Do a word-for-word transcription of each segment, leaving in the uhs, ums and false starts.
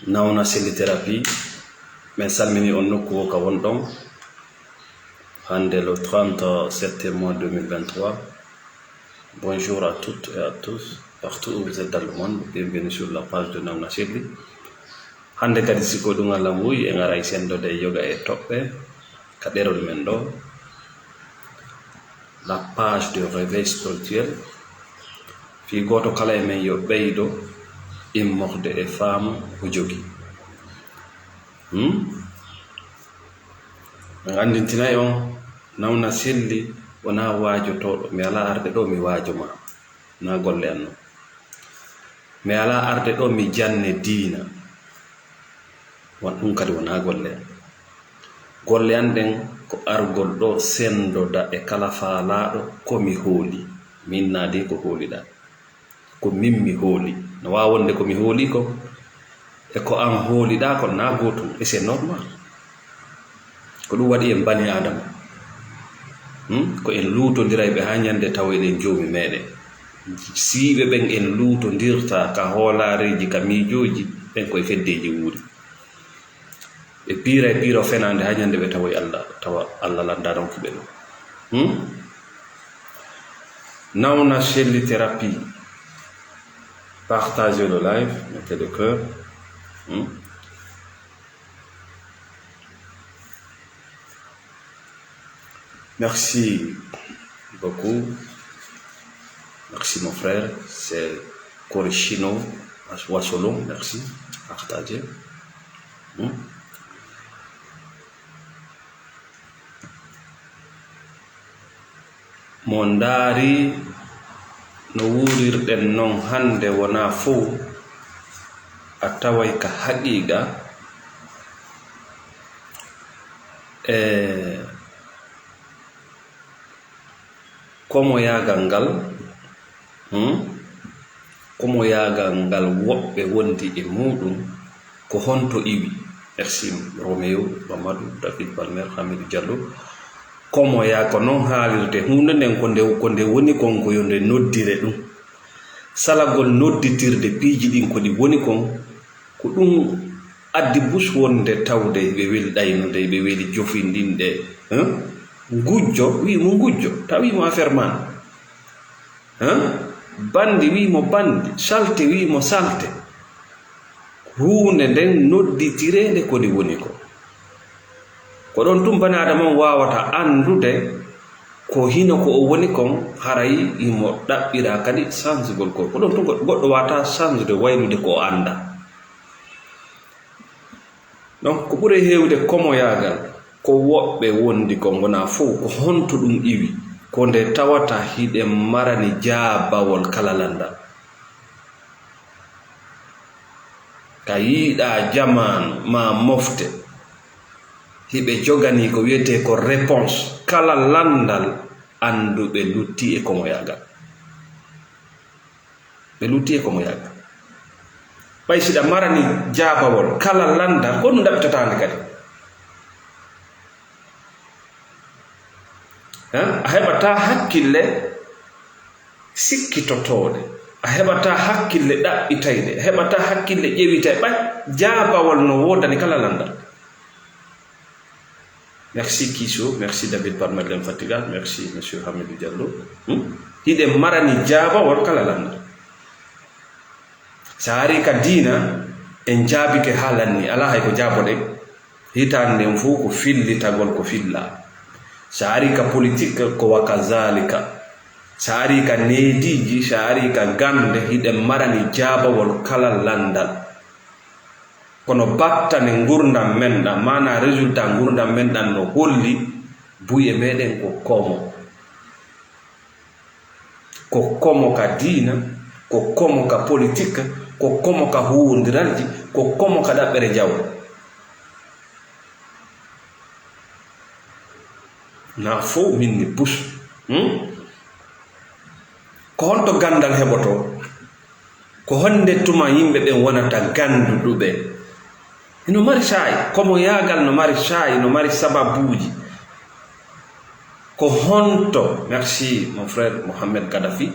Nawna Selli Thérapie, min salmini on nokku o ka wonɗon. Hannde le trente septembre mois deux mille vingt-trois. Bonjour à toutes et à tous, partout où vous êtes dans le monde. Bienvenue sur la page de Nawna Selli. Hannde kadi, si ko ɗum Allah muuyi, en aray senndode e yoga e toɓɓe ka ɗerol men ɗo, la page de réveil spirituel. Fii gooto kala e men yo ɓeydo immorde e faamu o jogi. Hmm? En anndintinay on, Nawna Selli wonaa waajotooɗo. Mi alaa arde ɗo mi waajo ma. Na golle an non. Mi alaa arde ɗo mi janne diina. Won ɗum kadi wonaa golle an. Golle an ɗen ko argol ɗo senndoda e kala faalaaɗo ko mi hooli. Min naa de ko hooliɗaa. Ko min mi hooli. No waawa wonde ko mi hooli ko, e ko an hooliɗaa kon na gootum. Et c'est normal. Ko ɗum waɗi en bani Aadama. Hmm? Ko en luutondirayɓe haa ñande tawoyɗen Joomi meɗen. Siiɓe ɓen en luutondirta ka hoolaareeji, ka miijooji, ɓen koye feddeeji wuuri. Ɓe piira e piira o fenaande haa ñande ɓe tawoy Allah, tawa Allah lannda ronki ɓe ɗum. Hmm? Nawna Selli Thérapie. Partagez le live, mettez le cœur. Hmm? Merci beaucoup. Merci mon frère. C'est Corishino Wasolon. Merci. Partagez. Hmm? Mo ndaari no wuurirɗen non hannde, wonaa fow a taway ka haqiiqa e komoyaagal ngal. Hmm? Komoyaagal ngal woɓɓe wondi e muuɗum, ko honto iwi? Merci Roméo, Mamadou, David Balmer, Hamidou Diallo. Komoyaa ko non haalirte huunde nden, ko nde, ko nde woni kon, ko yo nde noddire ɗum. Salagol nodditirde piiji ɗin ko ɗi woni kon, ko ɗum addi bus wonde tawde ɓe weli ɗaynude, ɓe weli jofindinde, hein? Ngujjo, wi mo ngujjo, tawi mo affaire man. Hein? Bandi wi mo bandi, salte wi mo salte. Huunde nden nodditireende ko ndi woni ko. Ko ɗon tun bani Aadama on waawata anndude ko hino ko o woni kon, haray imo ɗaɓɓira kadi sansugol ko. Ko ɗon tun goɗɗo waawata sansude waylude ko o anndaa. Donc, ko ɓuri heewde komoyaagal, ko woɓɓe wondi kon, wonaa fow, ko honto ɗum iwi? Ko nde tawata hiɗen marani jaabawol kala lanndal. Ka yiiɗaa jamaanu maa mofte, hiɓe joganii ko wiyetee ko réponse kala lanndal, anndu ɓe lutti e komoyaagal. Ɓe lutti e komoyaagal. Ɓay si ɗa marani jaabawol kala lanndal, ko ɗum ɗaɓɓitataande kadi. Hein? A heɓataa hakkille sikkitotooɗe. A heɓataa hakkille ɗaɓɓitayɗe. A heɓataa hakkille ƴewitay. Ɓay jaabawol no woodani kala lanndal. Merci Kiso, merci David Palmer l'infatigable, merci Monsieur Hamidou Diallo. Hmm? Hiɗen marani jaabawol kala lanndal. Sa ari ka diina, en jaabike haa lanni, alaa hay ko jaaboɗen. Hitaande nden fow ko fillitagol ko fillaa. Sa ari ka politique, ko wa kazalika. Sa ari ka neediiji, sa ari ka gannde, hiɗen marani jaabawol kala lanndal. Kono battane ngurndan men ɗan, maanaa résultat ngurndan men ɗan no holli buy e meɗen ko komo. Ko komo ka diina, ko komo ka politique, ko komo ka huwondiralji, ko komo ka ɗaɓɓere jawle. Na fow min ni bus. Hmm? Ko honto ganndal heɓotoo? Ko honde tuma yimɓe ɓen wonata gannduɗuɓe? Hino mari saa'i, komoyaagal no mari saa'i, no mari sababuuji. Ko honto, merci mon frère Mohamed Kadhafi,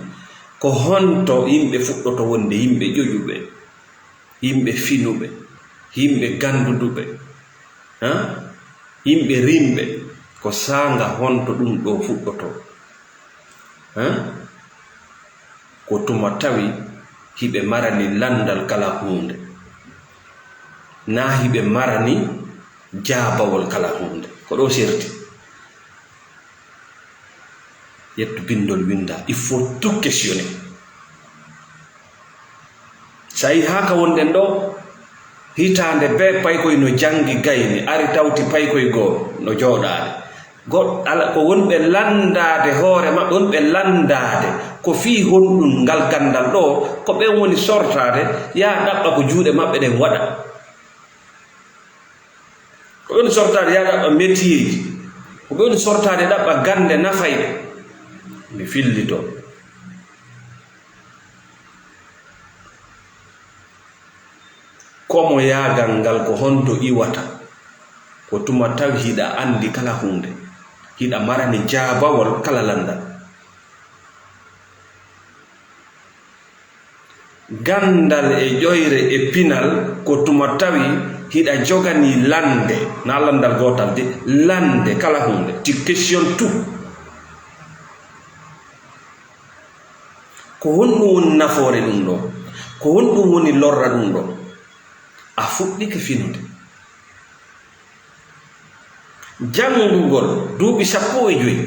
ko honto yimɓe fuɗɗoto wonde yimɓe ƴoƴuɓe, yimɓe finuɓe, Yimɓe gannduduɓe, ha? Yimɓe rimɓe, ko saanga honto ɗum ɗo fuɗɗotoo? Ha? Ko tuma tawi hiɓe marani lanndal kala huunde, naa hiɓe marani jaabawol kala huunde. Ko ɗo serti. Ƴettu binndol winnda, il faut tout questionner. So a yii haa ka wonɗen ɗo, hitaande bee paykoy no janngi gayni, ari tawti paykoy goo no jooɗaade. Goɗ-, ala, ko wonɓe lanndaade hoore maɓɓe, wonɓe lanndaade ko fii honɗum ngal ganndal ɗo, ko ɓen woni sortaade, yaa ɗaɓɓa ko juuɗe maɓɓe ɗen waɗa. Ko ɓen sortaade yaa ɗaɓɓa mettiyeeji. Ko ɓen sortaade ɗaɓɓa gannde nafayɗe. Mi fillito. Komo yaagal ngal ko honto iwata? Ko tuma tawi hiɗa anndi kala huunde. Hiɗa marani jaabawol kala lanndal. Ganndal e ƴoyre e pinal ko tuma tawi hiɗa joganii lannde, na lanndal gootal de, lannde kala huunde. Tu questionnes tout. Ko honɗum woni nafoore ɗum ɗo? Ko honɗum woni lorra ɗum ɗo? A fuɗɗike finude. Janngugol duuɓi sappo e joy,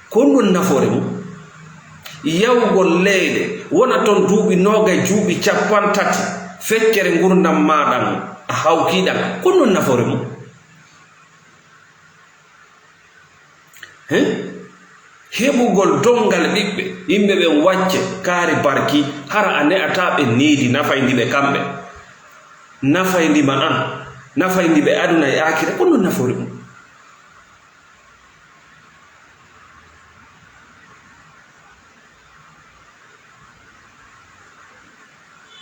ko honɗum nafoore mum? Yahugol leyɗe, wona ton duuɓi noogay, duuɓi cappanɗe tati, feccere ngurndan maaɗan, a hawkiɗan, ko honɗum nafoore mum? He? Heɓugol donngal ɓiɓɓe, yimɓe ɓen wacce, kaari barki, hara a ne'ataa ɓe needi nafayndi ɓe kamɓe, nafayndi ma an, nafayndi ɓe aduna e aakira, ko honɗum nafoore mum?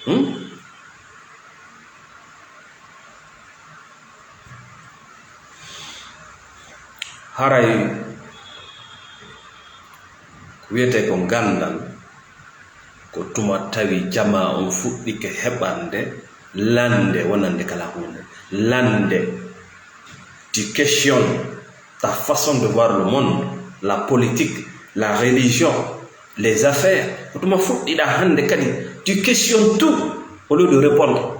Hmm? Haray ko wiyetee ko ganndal, ko tuma tawi jamaa on fuɗɗike heɓande lannde wonande kala huunde. Lannde, tu questionnes ta façon de voir le monde, la politique, la religion, les affaires. Ko tuma fuɗɗiɗa hannde kadi, tu questionnes tout au lieu de répondre.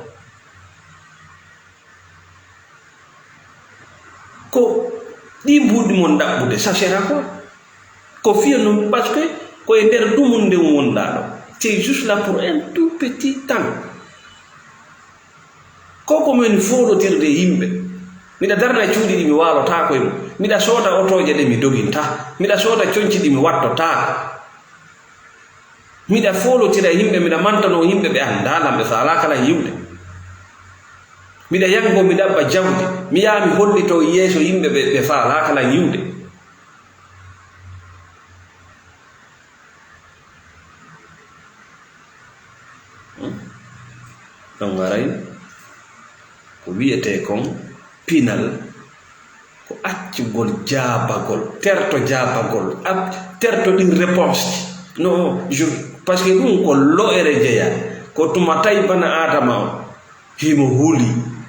Ko ɗi mbuuɗi mon ɗaɓɓude, ça sert à quoi? Ko fiya non, parce que ko e nder dumunde wonɗaa ɗo. C'est juste là pour un tout petit temps. Ko ko min foolotirde yimɓe. Miɗa darna e cuuɗi ɗi mi waalotaako e mum. Miɗa sooda otooje ɗe mi doginta. Miɗa sooda conci ɗi mi wattotaako. Miɗa foolotira e yimɓe, miɗa mantanoo yimɓe ɓe anndaa lan, ɓe faalaaka lan yi'ude. Miɗa yanngo, mi ɗaɓɓa jawdi, mi yaha mi hollitoo yeeso yimɓe ɓe, ɓe faalaaka lan yi'ude. Hmm? Ɗon ngaray ko wiyetee kon pinal, ko accugol jaabagol, terto jaabagol, a-, terto ɗin réponse. No, je, parce que ɗum ko lo'ere jeyaa. Ko tuma tawi bana Aadama on, himo huli,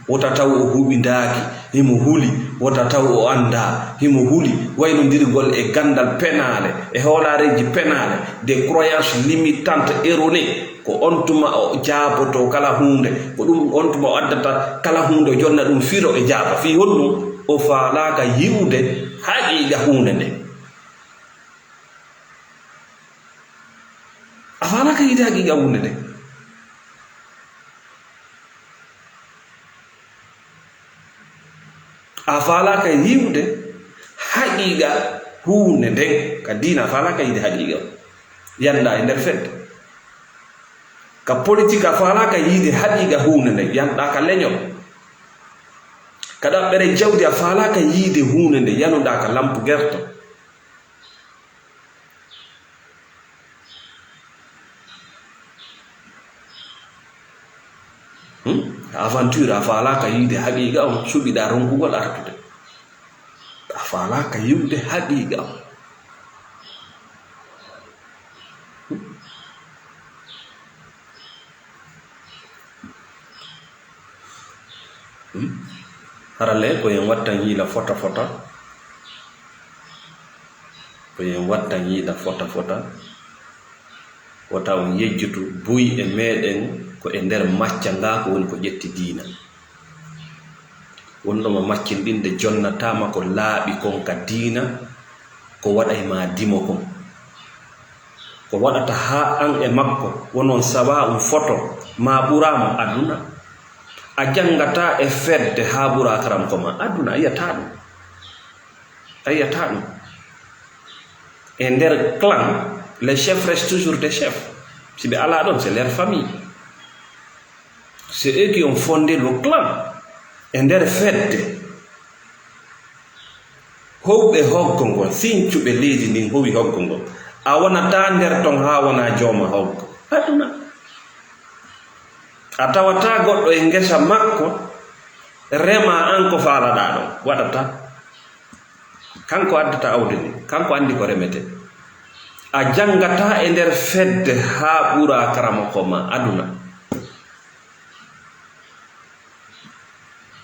wota taw o huɓindaaki, himo huli, wota taw o anndaa, himo huli, waynondirgol e ganndal penaale, e hoolaareeji penaale, des croyances limitantes erronées. Ko on tuma o jaabotoo kala huunde, ko ɗum on tuma o addata kala huunde, o jonna ɗum firo e jaaba. Fii honɗum? O faalaaka yi'ude haqiiqa huunde nde. A faalaaka yi'ude haqiiqa huunde nde. A faalaaka yi'ude haqiiqa huunde nden. Ka diina, a faalaaka yi'ude haqiiqa. Yanɗaa e nder fedde. Ka politik, a faalaaka yi'ude haqiiqa huunde nden. Yanɗaa ka leñol. Ka ɗaɓɓere jawdi, a faalaaka yi'ude huunde nden. Yanuɗaa ka lampu gerto. Hmm? Aventure, a faalaaka yi'ude haqiiqa on, suɓiɗaa ronkugol artude. A faalaaka yi'ude haqiiqa on. Hmm? Harale ko en wattan yiila fota fota, ko en wattan yiila fota fota, wota on yejjutu buy e meɗen ko e nder macca nga ko woni ko ƴetti diina. Wonɗoma maccinɗinde jonnataama ko laaɓi kon ka diina, ko waɗay ma dimo kon. Ko waɗata haa an e makko wonon sawa un foto ma ɓuraa mo aduna. A janngataa e fedde haa ɓuraa karamoko ma aduna, a yiyataa ɗum. A yiyataa ɗum. E nder clan, les chefs restent toujours des chefs. Si ɓe alaa ɗon, c'est leur famille. C'est eux qui ont fondé le clan. E nder fedde, howɓe hoggo ngon, sincuɓe leydi ndin howi hoggo ngon. A wonataa nder ton haa wonaa jooma hoggo. Aduna. A tawataa goɗɗo e ngesa makko, rema an ko faalaɗaa ɗon. Waɗataa. Kanko addata awdi ndin, kanko anndi ko remetee. A janngataa e nder fedde haa ɓuraa karamoko ma aduna.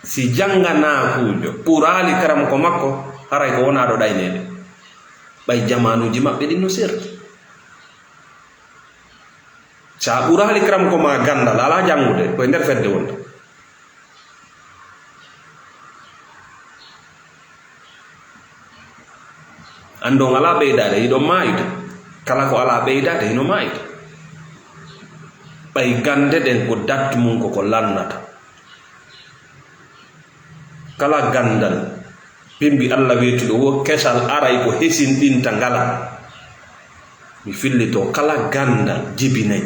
Si jannganaakuujo ɓuraali karamoko makko, haray ko wonaaɗo ɗayneede. Ɓay jamaanuuji maɓɓe ɗin no serti. Sa ɓuraali karamoko ma ganndal, alaa janngude, ko e nder fedde wonta. Anndon alaa ɓeydaade, hiɗon maayude. Kala ko alaa ɓeydaade, hino maayude. Ɓay gannde ɗen ko date mum ko ko lannata. Kala ganndal, bimbi Alla weetuɗo wo kesal aray ko hesinɗinta ngala. Mi fillito, kala ganndal jibinay.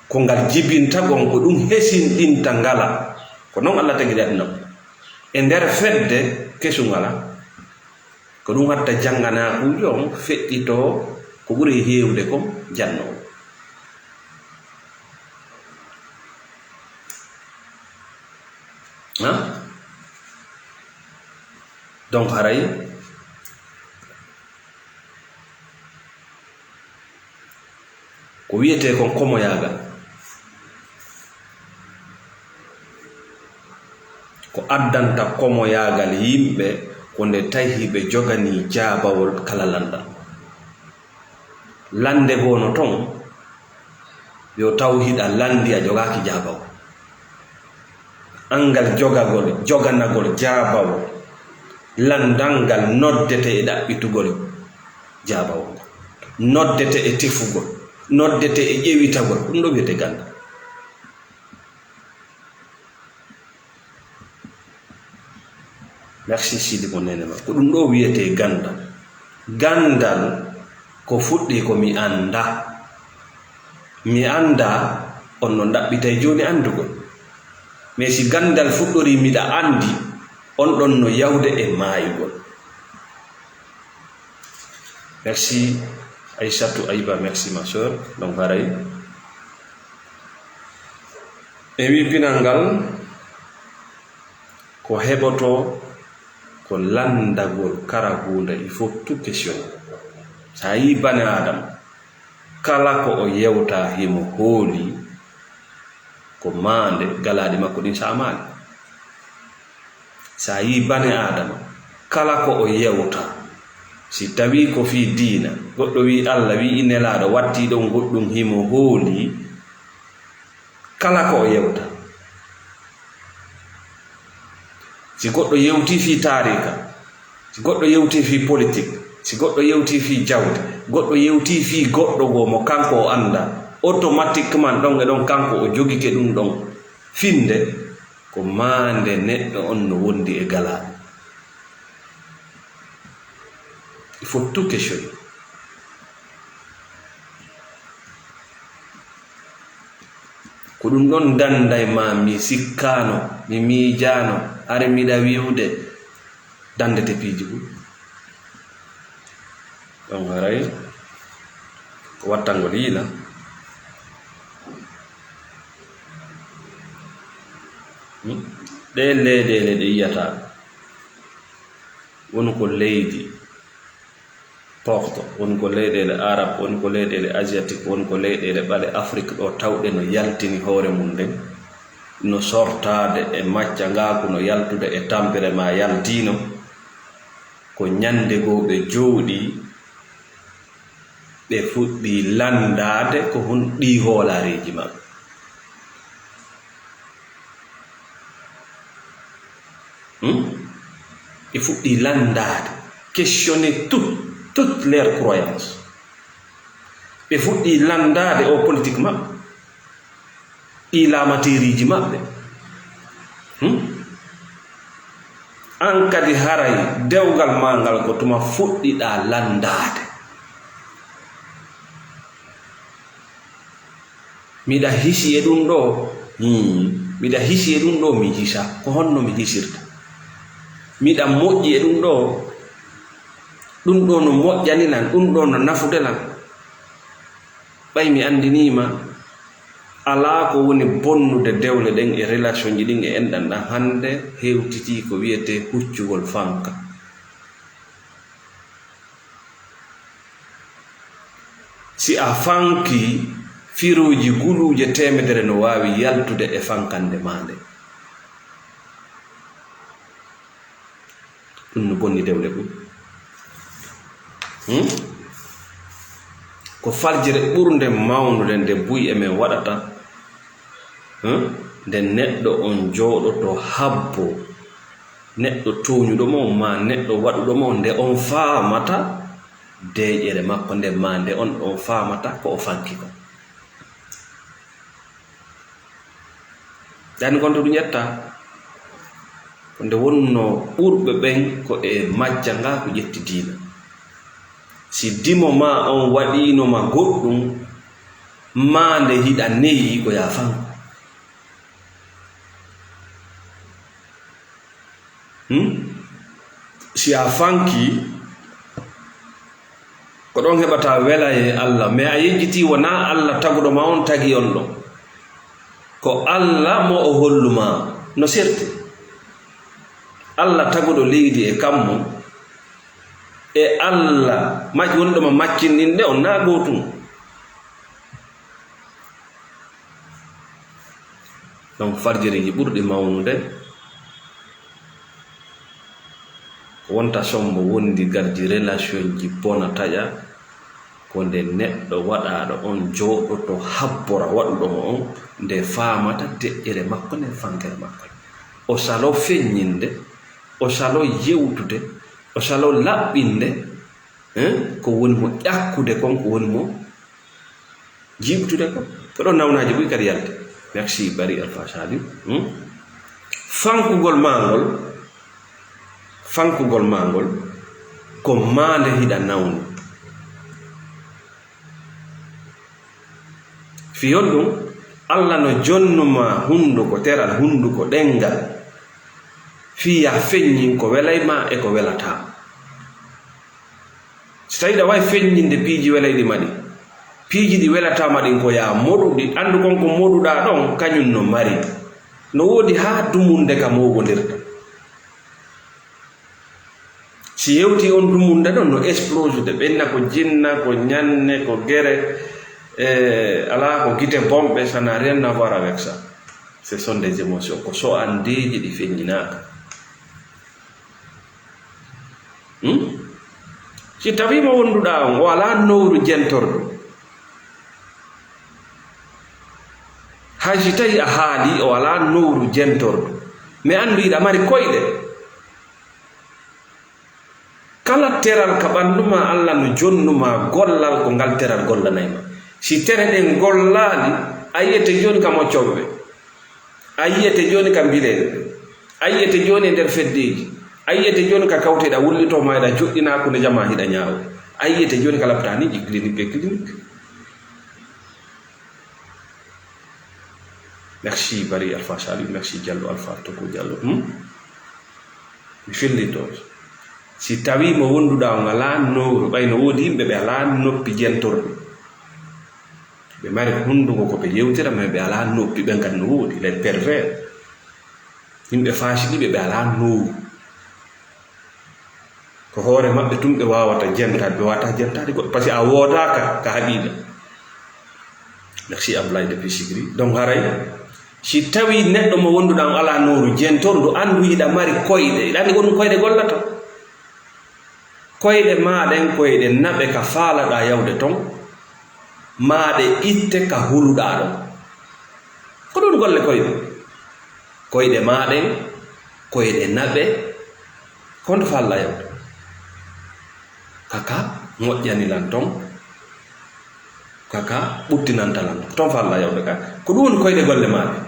Ko ngal jibinta gon, ko ɗum hesinɗinta ngala. Ko non Alla tagiri aduna. E nder fedde kesu ngala. Ko ɗum hatta jannganaakuujo on feƴƴitoo ko ɓuri heewde kon jannoowo. Ha? Donc, haray ko wiyetee kon komoyaagal, ko addanta komoyaagal yimɓe, ko nde tawi ɓe joganii jaabawol kala lanndal. Lannde goo no ton, yo taw hiɗa lanndi a jogaaki jaabawol. Anngal jogagol, joganagol jaabawol, lanndal ngal noddete e ɗaɓɓitugol jaabawol ngol, noddete e tefugol, noddete e ƴeewitagol, ɗum ɗo wiyetee ganndal. Merci Sidi mo nene ma. Ko ɗum ɗo wiyetee ganndal. Ganndal ko fuɗɗi ko mi annda. Mi annda, on no ɗaɓɓitay jooni anndugol. Mais si ganndal fuɗɗorii miɗa anndi, on ɗon no yawde e maayugol. Merci Aissatou Aiba, merci ma sœur. Donc haray. E wi pinal ngal ko heɓotoo ko lanndagol kara huunde, il faut tout questionner. Sa yii bane Aadama, kala ko o yewta himo hooli, ko maande galaaɗi makko ɗin saamaali. Sa yii bane Aadama, kala ko o yewta, si tawii ko fii diina, goɗɗo wii Alla, wii Nelaaɗo, wattii ɗon goɗɗum himo hooli, kala ko o yewta. Si goɗɗo yewtii fii taariika, si goɗɗo yewtii fii politik, si goɗɗo yewtii fii jawdi, goɗɗo yewtii fii goɗɗo goo mo kanko o anndaa, automatiquement ɗon e ɗon kanko o jogike ɗum ɗon finnde, ko maande neɗɗo on no wondi e galaaɗi. Il faut tout questionner. Ko ɗum ɗon danday ma mi sikkaano, mi miijaano, hari miɗa wi'ude dandete piiji ɗum. Ɗon haray ko wattangol yiila. Hmm? Ɗee leyɗeele ɗe yi'ataa, won ko leydi porto, won ko leyɗeele Arab, won ko leyɗeele Asiatique, won ko leyɗeele ɓale Afrik ɗo tawɗe no yaltini hoore mum nden. No sortaade e maccangaaku, no yaltude e tampere maa yaltiino. Ko ñande goo ɓe jooɗii, ɓe fuɗɗii lanndaade ko honɗii hoolareeji maɓɓe. Hmm? Ɓe fuɗɗii lanndaade, questionner tout, toutes leurs croyances. Ɓe fuɗɗii lanndaade o politique maɓɓe, ɗii laamateeriiji maɓɓe. Hmm? Aan kadi haray dewgal maa ngal ko tuma fuɗɗiɗaa lanndaade. Miɗa hisi e ɗum ɗoo, hmm, miɗa hisi e ɗum ɗoo, mi hisa. Ko honno mi hisirta? Miɗa moƴƴi e ɗum ɗoo, ɗum ɗoo no moƴƴani lan, ɗum ɗoo no nafude lan. Ɓay mi anndinii ma, alaa ko woni bonnude dewle ɗen e relationji ɗin e enɗan ɗan hannde hewtitii ko wiyetee huccugol fanka. Si a fankii, firuuji guluuje teemedere no waawi yaltude e fankande maa nde. Ɗum no bonni dewle ɗum. Hmm? Ko faljere ɓurnde mawnude nde buy e men waɗata, hmm? Nde neɗɗo on jooɗoto habbo neɗɗo tooñuɗo mo, maa neɗɗo waɗuɗo mo, nde on faamata deeƴere makko nden, maa nde on ɗon faamata ko o fanki kon. Ɗani kon to ɗum ƴetta, ko nde wonno ɓurɓe ɓen ko e majja nga ko ƴetti diina. Si dimo maa on waɗiino ma goɗɗum, maa nde hiɗa neyi ko yaa fanku. Hmm? Si a fankii, ko ɗon heɓata welayee Allah, mais a yejjitii wonaa Allah taguɗo ma on tagi on ɗon. Ko Allah mo o hollu ma no serti. Allah taguɗo leydi e kammu e Allah mac-, wonɗo ma maccinɗinde on naa gootum. Donc, farjereeji ɓurɗi mawnude, ko wonta sombo wondi gardi relationji bona taƴa, ko nde neɗɗo waɗaaɗo on jooɗoto habbora waɗuɗo mo on, nde faamata deƴƴere makko nden, fankere makko. O salo feññinde, o salo yewtude, o salo laɓɓinde, hein, ko woni mo ƴakkude kon, ko woni mo jiiɓtude ko, ko ɗon nawnaaji buy kadi yalti. Merci Bari Alpha Saliou. Hmm? Fankugol maa ngol, fankugol maa ngol, ko maa nde hiɗa nawni. Fii honɗum? Allah no jonnu maa hunduko, teral hunduko, ɗenngal. Fii yaa feññin ko welay maa e ko welataa. Si tawii ɗa waawi feññinde piiji welayɗi ma ɗin, piiji ɗi welataa ma ɗin ko yaa moɗu ɗi, anndu kon ko moɗuɗaa ɗon, kañum no mari. No woodi haa dumunde ka mooɓondirta. Si hewtii on dumunde ɗon, no explosude, ɓenna ko jinna, ko ñanne, ko gere, e, alaa ko gite bonɓe, ça n'a rien à voir avec ça. Ce sont des émotions, ko so'andeeji ɗi feññinaaka. Hmm? Si tawii mo wonduɗaa on, o alaa nowru jentordu. Hay si tawii a haalii, o alaa nowru jentordu. Mais anndu hiɗa mari koyɗe. Kala teral ka ɓanndu maa, Allah no jonnu maa gollal ko ngal teral gollanay ma. Si tere ɗen gollaali, a yi'ete jooni ka moccooɓe ɓe. A yi'ete jooni ka mbileeɓe ɓe. A yi'ete jooni e nder feddeeji. A yi'ete jooni ka kawteeɗa wullitoo maa hiɗa joɗɗina hakkunde jamaa hiɗa ñaawo. A yi'ete jooni ka laptaaniiji, clinique e clinique. Merci Bari Alpha Saliou, merci Diallo Alpha Toko Diallo. Hmm? Mi fellito. Si tawii mo wonduɗaa on alaa nowru, ɓay no woodi yimɓe ɓe alaa noppi jentorɗi. Ɓe mari hunduko ko ɓe yewtira, mais ɓe alaa noppi, ɓen kadi no woodi, les pervers. Yimɓe faasiqiiɓe ɓe alaa nowru. Ko hoore maɓɓe tun ɓe waawata jentaade, ɓe waawata jentaade goɗɗo, parce que a woodaaka ka haqiiqa. Merci Ablaye depuis Sigri. Donc haray, Si tawii neɗɗo mo wonduɗaa on alaa nooru jentorndu, anndu hiɗa mari koyɗe. Hiɗa anndi ko ɗum koyɗe gollata? Koyɗe maa ɗen, koyɗe naɓe ka faalaɗaa yawde ton, maa ɗe itte ka huluɗaa ɗon. Ko ɗum golle koyɗe. Koyɗe maa ɗen, koyɗe naɓe, ko honto faalaɗaa yawde? Kaka moƴƴani lan ton, kaka ɓuttinanta lan ton. Ton faalaɗaa yawde ka. Ko ɗum woni koyɗe golle maa ɗen.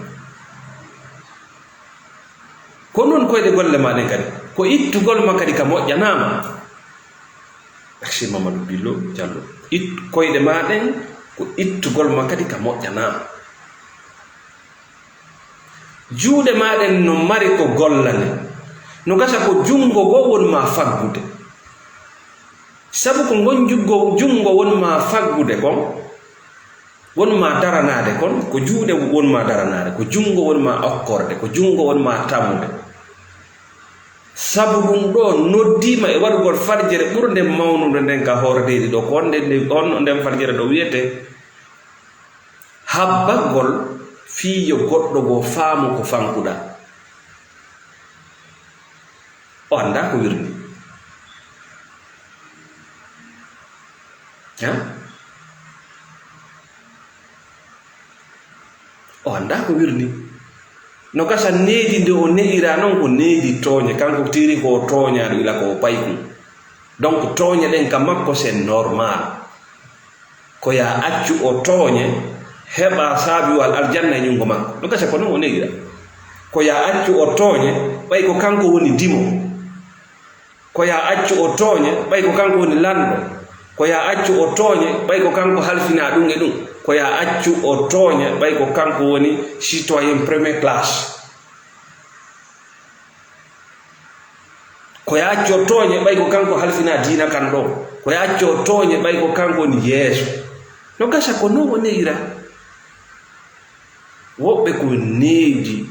Ko non koyɗe golle maa ɗen kadi, ko ittugol ma kadi ka moƴƴanaa ma. Merci Mamadou Billo Diallo. It-, koyɗe maa ɗen, ko ittugol ma kadi ka moƴƴanaa ma. Juuɗe maa ɗen no mari ko gollani. No gasa ko junngo goo woni maa faggude. Sabu ko ngon juggo-, junngo woni maa faggude kon, woni maa daranaade kon, ko juuɗe woni maa daranaade, ko junngo woni maa okkorde, ko junngo woni maa tammude. Sabu ɗum ɗoo noddiima e waɗugol farjere ɓurnde mawnude nden ka hoore leydi ɗoo, ko on nden, on nden farjere ɗoo wiyetee habbagol fii yo goɗɗo goo faamu ko fankuɗaa. O anndaa ko wirni. Ha? O anndaa ko wirni. No gasa needi nde o ne'iraa non ko needi tooñe. Kanko tiri ko o tooñaaɗo ila ko o paykun. Donc tooñe ɗen ka makko c'est normal. Ko yaa accu o tooñe, heɓa saabiwal aljanna e ñunngo makko. No gasa ko non o ne'iraa. Ko yaa accu o tooñe, ɓay ko kanko woni dimo. Ko yaa accu o tooñe, ɓay ko kanko woni lanɗo. Ko yaa accu o tooñe, ɓay ko kanko halfinaa ɗum e ɗum. Ko yaa accu o tooñe, ɓay ko kanko woni citoyen première classe. Ko yaa accu o tooñe, ɓay ko kanko halfinaa diina kan ɗoo. Ko yaa accu o tooñe, ɓay ko kanko woni yeeso. No gasa ko non o ne'iraa. Woɓɓe ko needi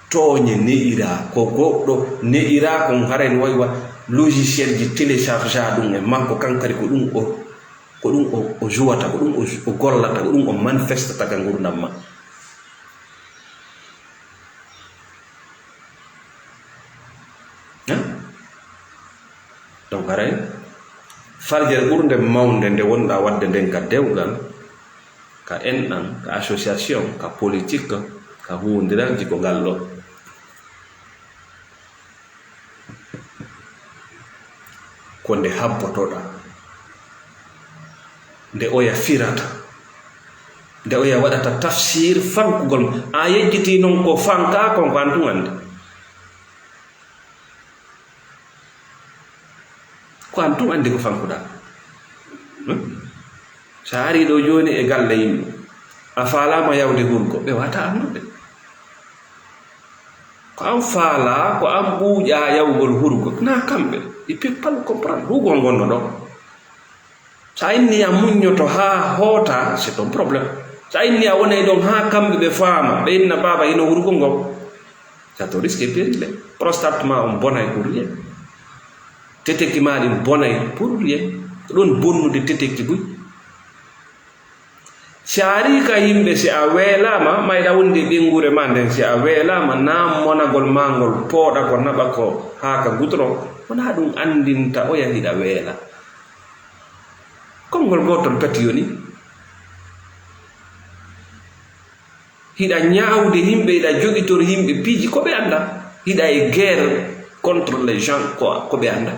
tooñe ne'iraa, ko goɗɗo ne'iraa kon haray no wayi wa logiciel ji téléchargea ɗum e makko, kan kadi ko ɗum o, ko ɗum o, o jouata, ko ɗum o, o gollata, ko ɗum o manifestata ka ngurndan ma. Hein? Donc haray farjere ɓurnde mawnde nde wonɗaa waɗde nden ka dewgal, ka enɗan, ka association, ka politique, ka huwondiral jikko ngal ɗoo. Ko nde habbotoɗaa, nde oya firata, nde oya waɗata tafsir fankugol ma. A yejjitii non ko fankaa kon, ko an tun anndi. Ko an tun anndi ko fankuɗaa. Hmm? So a arii ɗoo jooni e galle yimɓe, a faalaama yawde hurgo, ɓe waawataa anndude. Ko an faalaa, ko an ɓuuƴaa yawgol hurgo. Naa kamɓe, ils peuvent pas le comprendre. Hurgol ngonno ɗoo. So a inni a muññoto haa hoota, c'est ton problème. So a inni a wonay ɗon haa kamɓe ɓe faama, ɓe inna baaba hino hurgo ngo. C'est ton risque et péril. Prostate ma on bonay pour rien. Teteki ma ɗin bonay pour rien. Ko ɗon bonnude teteki buy. Si a arii ka yimɓe, si a weelaama, mayɗa wondi e ɓeynguure ma nden, si a weelaama, naa monagol ma ngol pooɗa ko naɓa ko haa ka goudron, wonaa ɗum anndinta oya hiɗa weela. Konngol gootol pati yoni. Hiɗa ñaawde yimɓe, hiɗa jogitori yimɓe piiji ko ɓe anndaa. Hiɗa e guerre contre les gens ko, ko ɓe anndaa.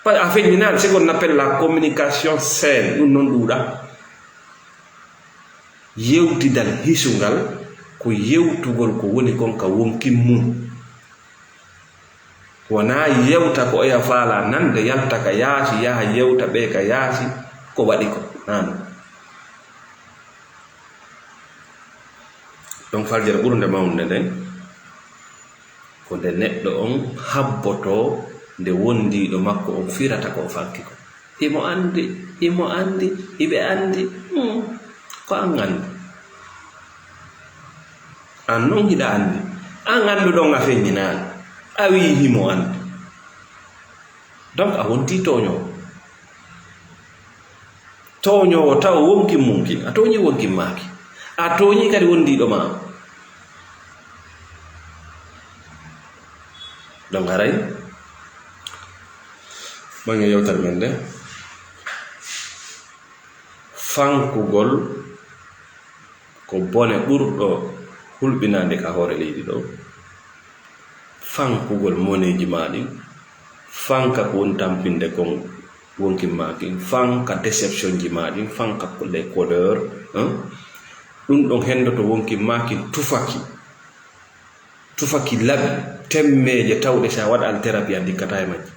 Parce que a feññinaali, c'est ce qu'on appelle la communication saine, ɗum noon ɗuuɗa. Yewtidal hisungal ko yewtugol ko woni kon ka wonkin mum. Wonaa yewta ko oya faalaa nande, yalta ka yaasi, yaha yewta ɓe ka yaasi, ko waɗi ko. Naano. Donc, farjere ɓurnde mawnde nden, ko nde neɗɗo on habbotoo nde wondiiɗo makko on firata ko o fanki ko. Himo anndi, himo anndi, hiɓe anndi. Hmm. Ko an anndi. An non hiɗa anndi. An annduɗon a feññinaali. A wi'i himo anndi. Donc a wontii tooñoowo. Tooñoowo taw wonkin mum kin. A tooñii wonkin maa kin. A tooñii kadi wondiiɗo maa. Donc, haray, ɓange yewtere men nde, fankugol ko bone ɓurɗo hulɓinaande ka hoore leydi ɗo. Fankugol moneeji maa ɗin, fanka ko woni tampinde kon wonkin maa kin, fanka déception ji maa ɗin, fanka les couleurs, hein? Ɗum ɗon hendoto wonkin maa kin tufaki. Tufaki laɓi temmeeje tawɗe si a waɗaali therapie a dikkataa e majje.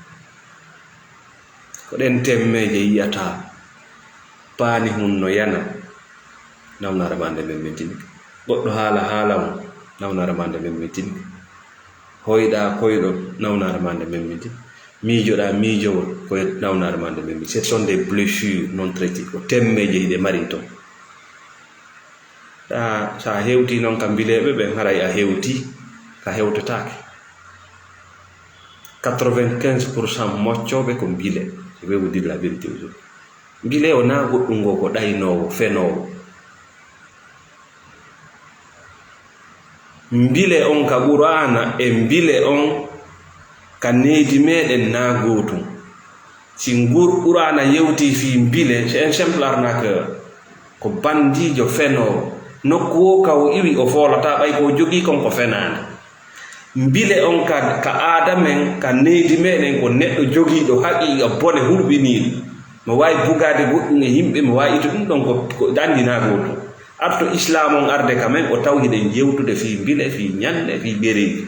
Ko ɗen temmeeje yi'ataa paani hun no yana, nawnaare maa nde memmintinike. Goɗɗo haala haala mum, nawnaare maa nde memmintinike. Hoyɗaa koyɗol, nawnaare maa nde memmintinike. Miijoɗaa miijowol, ko nawnaare maa nde memmintinike. Ce sont des blessures non traitées. Ko temmeeje hiɗe mari ton. Sa, sa hewtii noon ka mbileeɓe ɓen, haray a hewtii ka hewtetaake. Quatre-vingt-quinze pour cent moccooɓe ko mbile. Je vais vous dire la vérité aujourd'hui. Mbile o naa goɗɗum ngo ko ɗaynoowo, fenoowo. Mbile on ka Qur'aana e mbile on ka needi meɗen naa gootum. Si ngur Qur'aana yewtii fii mbile, c'est un simple arnaqueur. Ko bandiijo fenoowo. Nokku woo ka o iwi, o foolataa, ɓay ko o jogii kon ko fenaande. Mbile on ka, ka aada men, ka needi meɗen, ko neɗɗo jogiiɗo haqiiqa bone hulɓiniiɗo. Mo waawi bugaade goɗɗum e yimɓe, mo waawi ittude ɗum ɗon ko, ko anndi naa gootum. Arto Islaam on arde ka men, o taw hiɗen yewtude fii mbile, fii ñande, fii ɓereeji.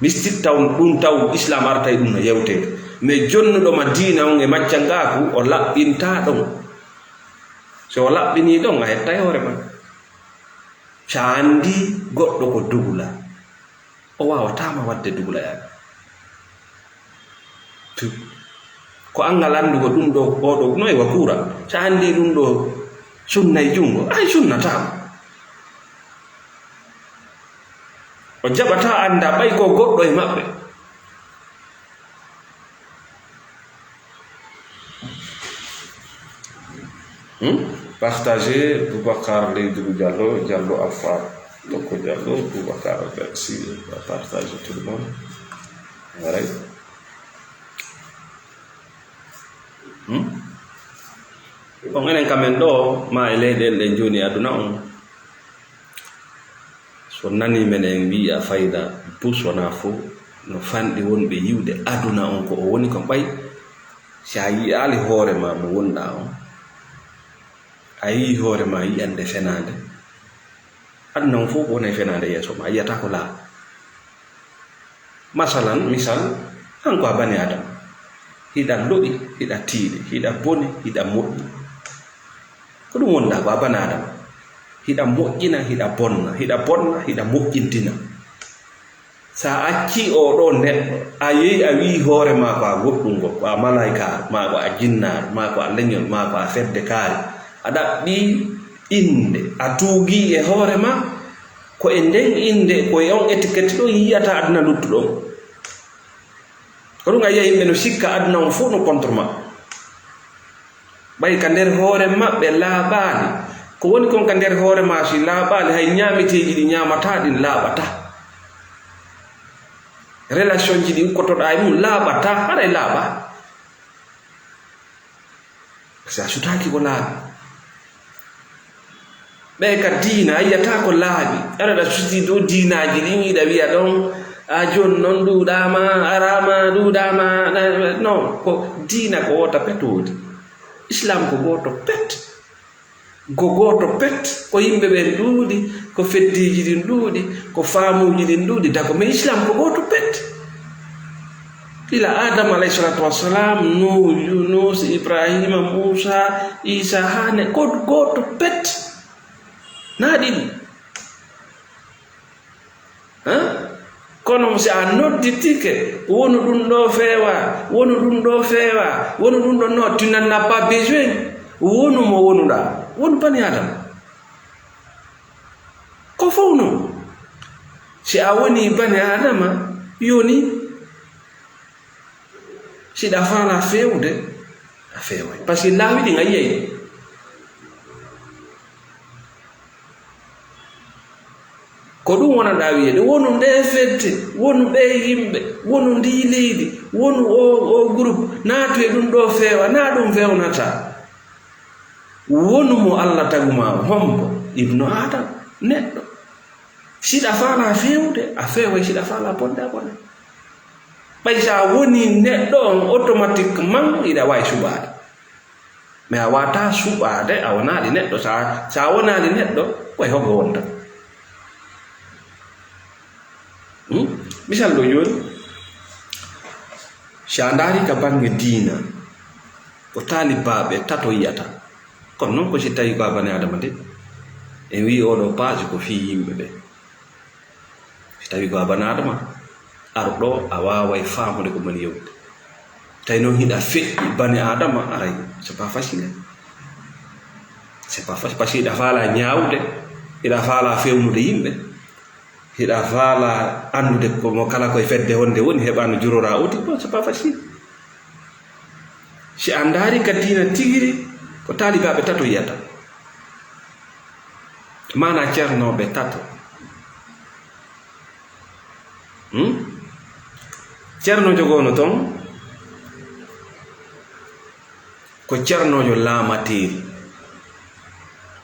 Mistik taw ɗum, taw Islaam artay ɗum no yewteede. Mais jonnuɗo ma diina on e maccangaaku, o laɓɓintaa ɗon. So o laɓɓinii ɗon, a hettay hoore ma. Sa anndi goɗɗo ko dugula, o waawataa ma waɗde dugulayaaɓe. Tu. Ko anngal anndugo ɗum ɗo, oo ɗo, no e wa kuura. Sa anndi ɗum ɗo sunna e junngo, ay sunnataa. O jaɓataa annda ɓay ko goɗɗo e maɓɓe. Hmm? Partagez, Boubacar Leydou Diallo, Diallo Alpha, Toko Diallo, Boubacar, merci. Partagez tout le monde. All right. Hmm? Bon, enen kamen ɗo, ma e leyɗeele ɗen jooni aduna on. So nanii men en wi'a fayda bus wonaa fof, no fanɗi wonɓe yi'ude aduna on ko o woni kon ɓay. Si a yi'aali hoore ma mo wonɗaa on, a yi'ii hoore ma yi'ande fenaande, aduna on fof ko wonay fenaande yeeso ma, a yi'ataa ko laaɓi. Masalan, misal, an ko a bani Adama. Hiɗa lo'i, hiɗa tiiɗi, hiɗa boni, hiɗa moƴƴi. Ko ɗum wonɗaa ko a bani Adama. Hiɗa moƴƴina, hiɗa bonna, hiɗa bonna, hiɗa moƴƴintina. Sa accii oo ɗoo neɗɗo, a yehi a wi'i hoore maa ko a goɗɗum ko, ko a malaykaaru, maa ko a jinnaaru, maa ko a leñol, maa ko a fedde kaari. A ɗaɓɓii innde, a tuugii e hoore maa, ko e nden innde, ko e on étiquette ɗon yi'ataa aduna luttuɗo on. Ko ɗum a yi'a yimɓe no sikka aduna on fof no contre maɓɓe. Ɓay ka nder hoore maɓɓe laaɓaali. Ko woni kon ka nder hoore maa si laaɓaali, hay ñaameteeji ɗi ñaamataa ɗin laaɓataa. Relation ji ɗi ukkotoɗaa e mum laaɓataa, haray laaɓaa. Parce que a sutaaki ko laaɓi. Ɓe ka diina, a yi'ataa ko laaɓi. Aɗa ɗa sutii dow diinaaji ɗin, iɗa wi'a ɗon, a jooni non ɗuuɗaama, araama, ɗuuɗaama. Na, na, non, ko diina ko woota pet woodi. Islam ko gooto pet. Ko gooto pet. Ko yimɓe ɓen ɗuuɗi, ko feddeeji ɗin ɗuuɗi, ko faamuuji ɗin ɗuuɗi. Dago, mais Islam ko gooto pet. Ila Adam alayhi salatu wassalam, Nuhu, Yunus, Ibrahima, Musa, Isa, haa ne, ko gooto pet. Na ɗiɗi. Hein? Kono si a nodditike, wonu ɗum ɗo feewa, wonu ɗum ɗo feewa, wonu ɗum ɗo, non, tu n'en as pas besoin. Wonu mo wonuɗaa. Wonu bani Adam. Ko fow non. Si a woni bani Adama, yoni. Si ɗa faala feewde, a feeway. Parce que laawi ɗin a yiyay. Ko Ko ɗum wonanɗaa wiyeede, wonu ndee fedde, wonu ɓee yimɓe, wonu ndii leydi, wonu oo, oo groupe, naatu e ɗum ɗoo feewa, naa ɗum feewnata. Wonu mo Alla tagu maa, hombo? Ibnu Aadama, neɗɗo. Siɗa faalaa feewde, a feeway, siɗa faalaa bonde, a bonay. Ɓay so a wonii neɗɗo on, automatiquement hiɗa waawi suɓaade. Mais a waawataa suɓaade, a wonaali neɗɗo. So a, so a wonaali neɗɗo, ko e hogo wonta? Hmm? Misal ɗo jooni, si a ndaari ka bannge diina, ko taalibaaɓe tato yiyata. Kono noon ko si tawii ko a bani Aadama de, en wii oo ɗoo page ko fii yimɓe ɓe. Si tawii ko a bani Aadama, ar ɗoo a waaway faamude ko moni yewtude. Tawi noon hiɗa feƴƴi bani Aadama, aray, c'est pas facile. C'est pas facile, parce que hiɗa faalaa ñaawude, hiɗa faalaa feewnude yimɓe, hiɗa faalaa anndude ko mo kala koye fedde honde woni, heɓa no juroraa oti. Bon, c'est pas facile. Si a ndaari ka diina tigiri, ko taalibaaɓe tato yiyata. Maanaa cernooɓe tato. Hmm? Ceerno jogoono toon ko ceernoojo laamateeri,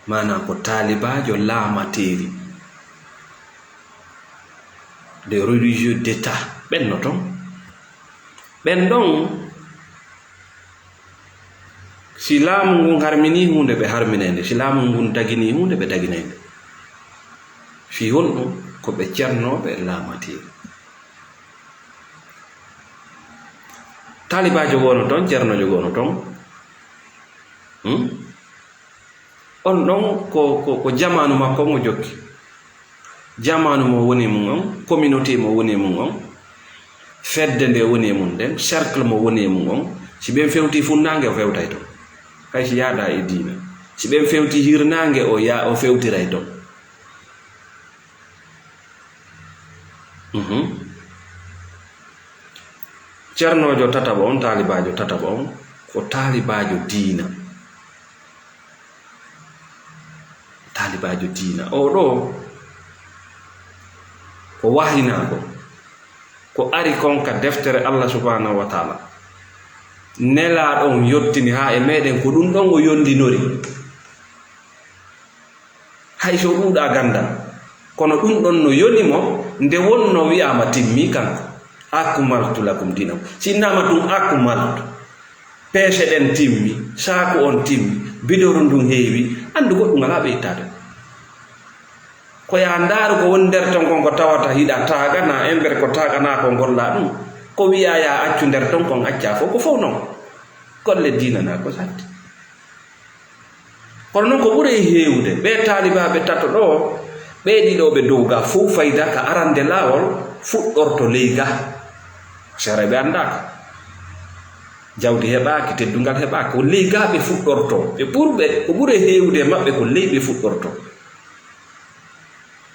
maanaa ko taalibaajo laamateeri, des religieux d'État, ɓen no toon. Ɓen ɗon, si laamu ngun harminii huunde, ɓe harminay nde. Si laamu ngun daginii huunde, ɓe daginay nde. Fii honɗum? Ko ɓe ceernooɓe laamateeri. Taalibaajo woono toon, ceernoojo woono toon. Hmm? On ɗon ko, ko, ko jamaanu makko mo jokki. Jamaanu mo woni e mum on, communauté mo woni e mum on, fedde nde woni e mum nden, cercle mo woni e mum on, si ɓen fewtii funnaange, o fewtay toon. Hay si yaadaa e diina. Si ɓen fewtii hirnaange, o ya-, o fewtiray toon. Mhm. Ceernoojo tataɓo on, taalibaajo tataɓo on, ko taalibaajo diina. Taalibaajo diina. Oo ɗoo, ko wahyinaa ko, ko ari kon ka deftere Allah subhanahu wa taala. Nelaaɗo on yottini haa e meɗen ko ɗum ɗon o yondinori. Hay so ɗuuɗaa ganndal, kono ɗum ɗon no yoni mo, nde wonnoo wi'aama timmii kanko. Akmaltu lakum diinakum. Si innaama ɗum akmaltu, peese ɗen timmi, saaku on timmi, bidoro ndun heewi, anndu goɗɗum alaa ɓe ittaade. Ko yaa ndaaru ko woni nder ton kon ko tawata hiɗa taaga, naa ember ko taaganaa ko ngollaa ɗum. Ko wi'aa yaa accu nder ton kon accaa fof, ko fof non. Golle diina naa ko satti. Kono noon ko ɓuri heewde, ɓee taalibaaɓe tato ɗoo, ɓee ɗiɗo ɓe dow ga fof fayda ka arande laawol fuɗɗorto ley ga. Sere ɓe anndaaka. Jawdi heɓaaki, teddungal heɓaaki, ko ley ga ɓe fuɗɗorto. Ɓe ɓurɓe, ko ɓuri heewde e maɓɓe ko ley ɓe fuɗɗorto.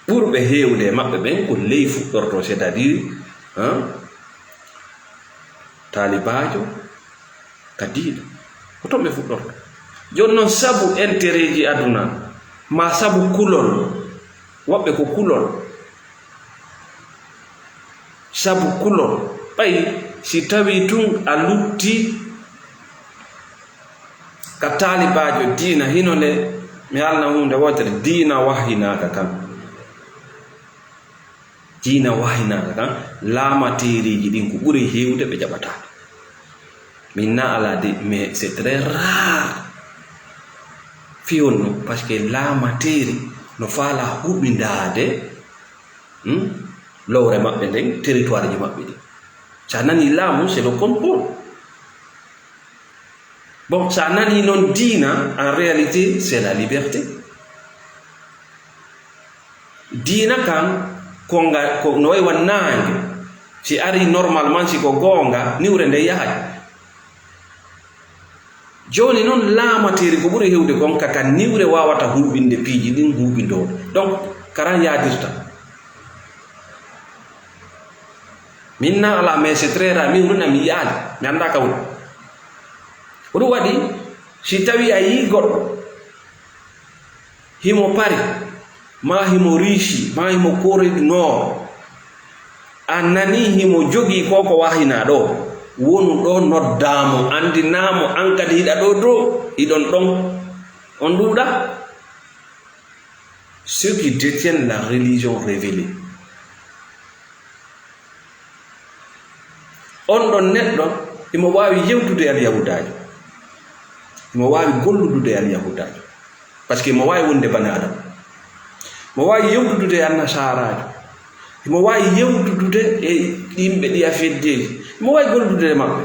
Ɓurɓe heewde e maɓɓe ɓen ko ley fuɗɗorto, c'est-à-dire, hein, taalibaajo ka diina. Ko ton ɓe fuɗɗorto. Jooni noon, sabu intérêt ji aduna, maa sabu kulol, woɓɓe ko kulol, sabu kulol, ɓay si tawii tun a lutti ka taalibaajo diina, hino le, mi haalna huunde wootere, diina wahyinaaka kan. Diina wahyinaaka kan, laamateeriiji ɗin ko ɓuri heewde ɓe jaɓataa. Min na alaa de, mais c'est très rare. Fii honno? Parce que laamateeri no faalaa huɓindaade, hmm, lowre maɓɓe nden, territoire ji maɓɓe ɗin. Sa nanii laamu, c'est le contrôle. Bon, sa nanii noon diina, en réalité, c'est la liberté. Diina kan, ko nga, ko no way wan naange. Si arii normalement, si ko goonga, niwre nde yahay. Jooni noon, laamateeri ko ɓuri heewde kon ka, ka niwre waawata huuɓinde piiji ɗin huuɓindoo. Donc, karan yaadirta. Min na alaa, mais c'est très rare. Min runa mi yi'aali. Mi anndaa ka woni. Ko ɗum waɗi, si tawii a yii goɗɗo, himo pari, Maa himo riisi, maa himo Corée du Nord. A nanii himo jogii ko ko wahinaa ɗoo. Wonu ɗoo, noddaa mo, anndinaa mo, an kadi hiɗa ɗoo, ɗoo, hiɗon ɗon. On ɗuuɗa? Ceux qui détiennent la religion révélée. On ɗon neɗɗo, himo waawi yewtude e Alyahudaajo. Himo waawi golludude e Alyahudaajo. Parce que himo waawi wonde bani Aadama. Himo waawi yewtudude e Annasaaraajo. Himo waawi yewtudude e yimɓe ɗiya feddeeji. Himo waawi golludude e maɓɓe.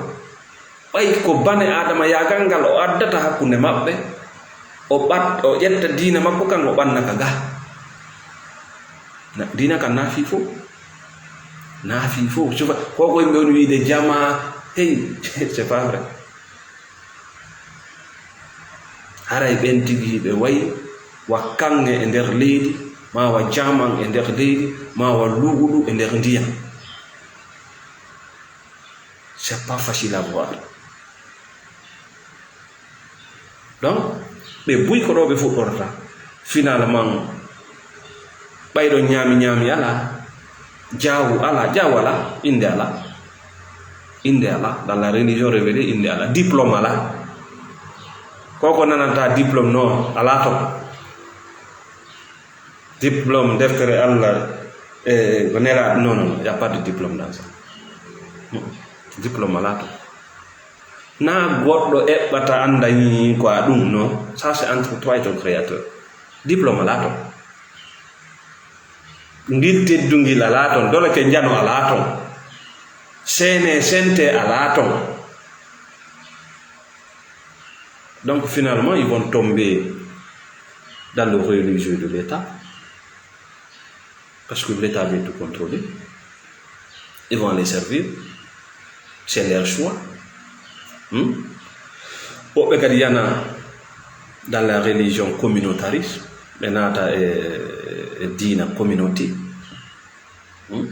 Ɓay ko bani Aadama yaagal ngal o addata hakkunde maɓɓe, o ɓat-, o ƴetta diina makko kan, o ɓanna ka ga. Na, diina kan na fii fow. Na fii fow. Sufa, ko ko yimɓe woni wiide jamaa, hey, c'est pas vrai. Haray ɓen tigi hiɓe wayi wa kaŋŋe e nder leydi, maa wa jaaman e nder leydi, maa wa luuɗu e nder ndiyam. C'est pas facile à voir. Donc, ɓe buy ko ɗoo ɓe fuɗɗorta. Finalement, ɓay ɗon ñaami ñaami alaa, jaawu alaa, jaawu alaa, innde alaa. Innde alaa, dans la religion révélée, innde alaa. Diplôme alaa. Ko ko nanata diplôme non, alaa ton. Diplôme, deftere Allah, e ko nelaaɗo, non, non, non, y a pas de diplôme dans ça. Hmm. Diplôme alaa ton. Na goɗɗo eɓɓata annda ni ko a ɗum, non. Ça, c'est entre toi et ton créateur. Diplôme alaa ton. Ngil teddungil alaa ton, dole ke njano alaa ton. Seene sente alaa ton. Donc, finalement, ils vont tomber dans le religieux de l'État. Parce que l'État veut tout contrôler. Ils vont les servir. C'est leur choix. Hmm? Woɓɓe kadi yana dans la religion communautariste. Ɓe naata e, e diina communauté. Hmm?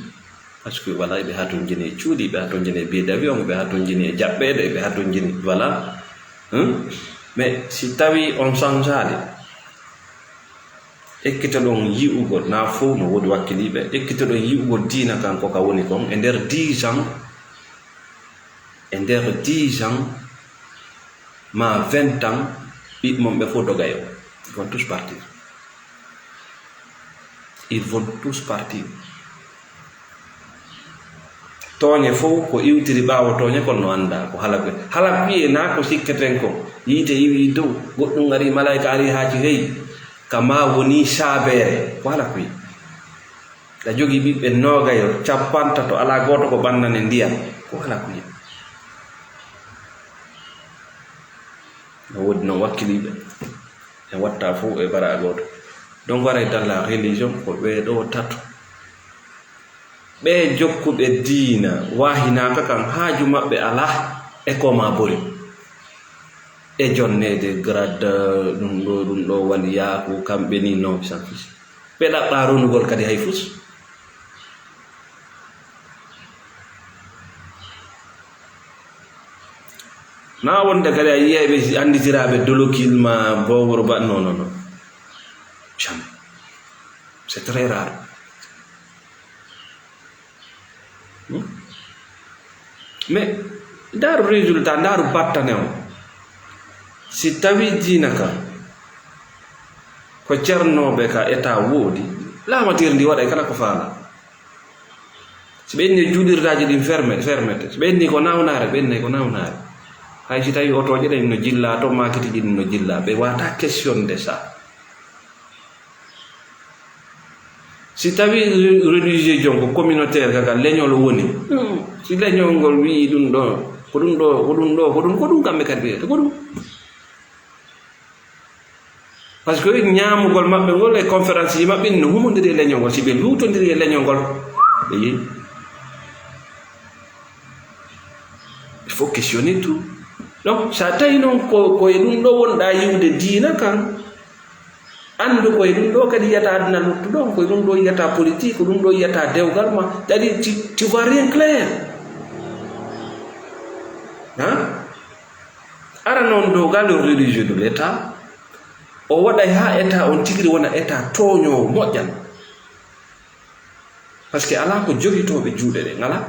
Parce que, voilà, ɓe hatonjini e cuuɗi, ɓe hatonjini e billet d'avion, ɓe hatonjini e jaɓɓeede, ɓe hatonjini, voilà. Hmm? Mais si tawi on sanjaali, ekkitoɗon yi'ugol, na fow no woodi wakkiliiɓe, ekkitoɗon yi'ugol diina kan ko ka woni kon, e nder dix ans, e nder dix ans, ma vingt ans, ɓiɓɓe mon ɓe fow dogayo. Ils vont tous partir. Ils vont tous partir. Tooñe fow ko iwtiri ɓaawo tooñe kon no anndaa, ko halakuye. Halakuye na ko sikketen kon. Yiite iwii dow, goɗɗum arii, malaa'ika arii haa ci hey. Ka ma woni saabeere, ko halakuye. Ɗa jogii ɓiɓɓe noogayo, cappantato, alaa gooto ko ɓannane ndiyam, ko halakuye. No woodi noon wakkiliiɓe, en watta fof e bara gooto. Donc, haray dans la religion, ko ɓee ɗoo tato. Ɓee jokkuɓe diina waahinaaka kan, haaju maɓɓe alaa e ko ma bori. E jonneede grade, ɗum ɗoo, ɗum ɗoo waliyaaku, kamɓe ni, non, ils s'en fichent. Ɓe ɗaɓɓaa ronugol kadi hay fus. Na wonde kadi a yiyay ɓe annditiraaɓe dolokil ma bowro ba, non, non, non. Jamais. C'est très rare. Hmm? Mais, ndaaru résultat, ndaaru battane o. Si tawi diina ka, ko cernooɓe ka état woodi, laamateeri ndi waɗay kala ko faala. Si ɓe inni juulirtaaji ɗin ferme, fermete, si ɓe inni ko nawnaare, ɓe innay ko nawnaare. Hay si tawi otooje ɗen no jillaa to, maakitiiji ɗin no jillaa, ɓe waata questionde sa. Si tawi re-, religieux jon ko communautaire, kaka leñol woni, hmm, si leñol ngol wi'i ɗum ɗo, ko ɗum ɗo, ko ɗum ɗo, ko ɗum, ko ɗum kamɓe kadi ɓe, ko ɗum. Parce que ñaamugol maɓɓe ngol e conférence ji maɓɓe no humondiri e leñol ngol, si ɓe luutondiri e leñol ngol, ɓe yehi. Il faut questionner tout. Donc, sa tawi noon ko, ko e ɗum ɗo wonɗa yiwde diina kan, anndu ko e ɗum ɗo kadi yiyata aduna luttuɗo, ko e ɗum ɗo yiyata politique, ko ɗum ɗo yiyata dewgal ma, c'est-à-dire tu, tu vois rien clair. Hein? Ara noon dogal religieux de l'État, O waɗay haa état on tigiri wona état tooñoowo moƴƴan. Parce que alaa ko jogitooɓe juuɗe ɗen, alaa.